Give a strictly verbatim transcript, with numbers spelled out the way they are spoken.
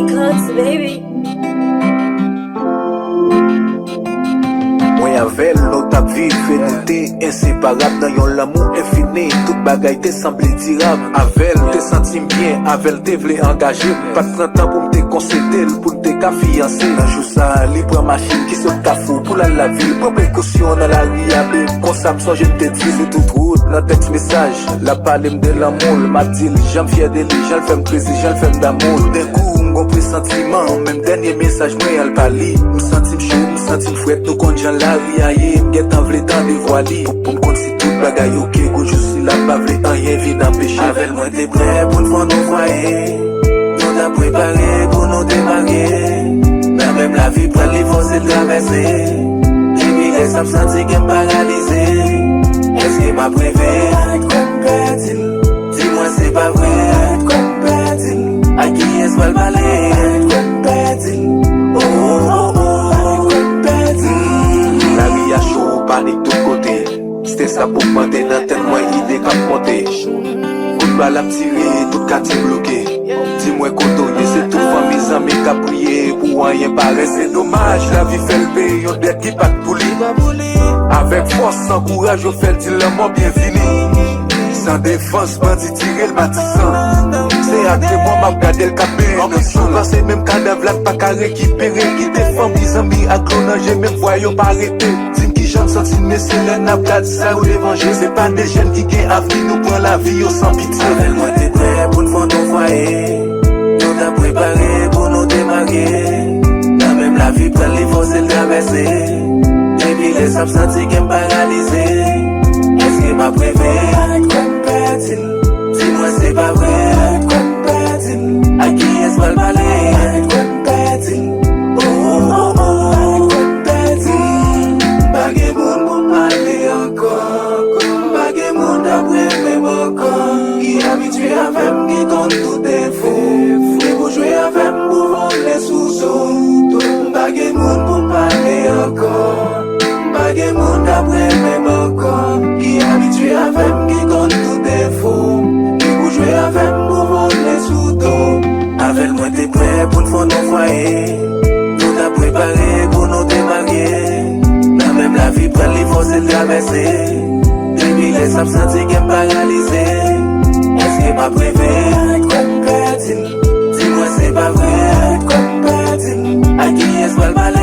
Clothes, baby. Mwen avè l, nou t ap viv e nou te enseparab nan yon lanmou enfini. Tout bagay te sanble dirab. Avè l, te santi m byen, avè l te vle angaje m. Pa t pran tan pou m te konsete l, pou n te ka fiyanse. Nan jou sa a, li pran machin ki sot Kafou pou l al lavil. Pran prekosyon nan lari a, babe. Konsa m sonje m te di l sou tout wout, nan tèks mesaj. L ap pale m de lanmou l, m ap di l jan m fyè de li, jan l fè m krezi, jan l fè m damou l. Toudenkou, m gon presantiman, menm dènye mesaj mwen an l pa li. M santi m cho, m santi m frèt, nou konn jan lari a ye, m gentan vle tande vwa li. Pou, pou m konn si tout bagay oke, kou jou sila pa vle anyen vin anpeche. Avè l mwen te prè pou n fonde yon fwaye. Nou t ap prepare pou nou te marye. Nan menm lavi pral li fòse l travèse. Depi lè sa m santi kè m paralize. Èske m ap reve? Kwè m pèdi l. Di mwen se pa vre. Kwè m pèdi l. A kiyès pral pale? Kwè m pèdi l. Oh, oh, oh, oh. Kwè m pèdi l. Lari a cho, panik tout kote. Strès ap ogmante nan tèt mwen, ide k ap monte. Kout bal ap tire, tout katye bloke. Di mwen kote w ye, se tout fanmi zanmi k ap priye pou anyen pa rete. Se domaj, lavi fè l peye yon dèt ki pa t pou li. Avèk fòs, san kouraj, yo fè l di lanmò byenvini. San defans, bandi tire l matisan. Se ak de mò m ap gade l k ap benyen nan san. Pase menm kadav la k pa ka rekipere. Kite fanmi, zanmi ak dlo nan je, menm vwa yo pa rete. Di m kijan m santi m, mesye, lè n ap gad sa yo devanje. Se pa de jèn ki gen avni, nou pran lavi yo san pitye. Avè l mwen te prè pou n fonde yon fwaye. Nou t ap prepare pou nou te marye. Nan menm lavi pral li fòse l travèse. Depi lè sa m santi kè m paralize. Èske m ap reve? Kwè m pèdi l. Di mwen se pa vre. Kwè m pèdi l. A kiyès pral pale? Kwè m pèdi l. Oh, oh, oh, oh, kwè m pèdi l. M pa gen moun pou m pale ankò. M pa gen moun k ap renmen m ankò. Ki abitye avè m, ki konn tout defo. Li pou jwe avè m, pou vole sou do. M pa gen moun pou m pale ankò. M pa gen moun k ap renmen m ankò. Ki abitye avè m, ki konn tout defo. Li pou jwe avè m, pou vole sou do. Avè l mwen te prè pou n fonde yon fwaye. Nou t ap prepare pou nou te marye. Nan menm lavi pral li fòse l travèse. Depi lè sa m santi kè m paralize. Èske m ap reve? Kwè m pèdi l. Di mwen se pa vre. Kwè m pèdi l. A kiyès pral pale?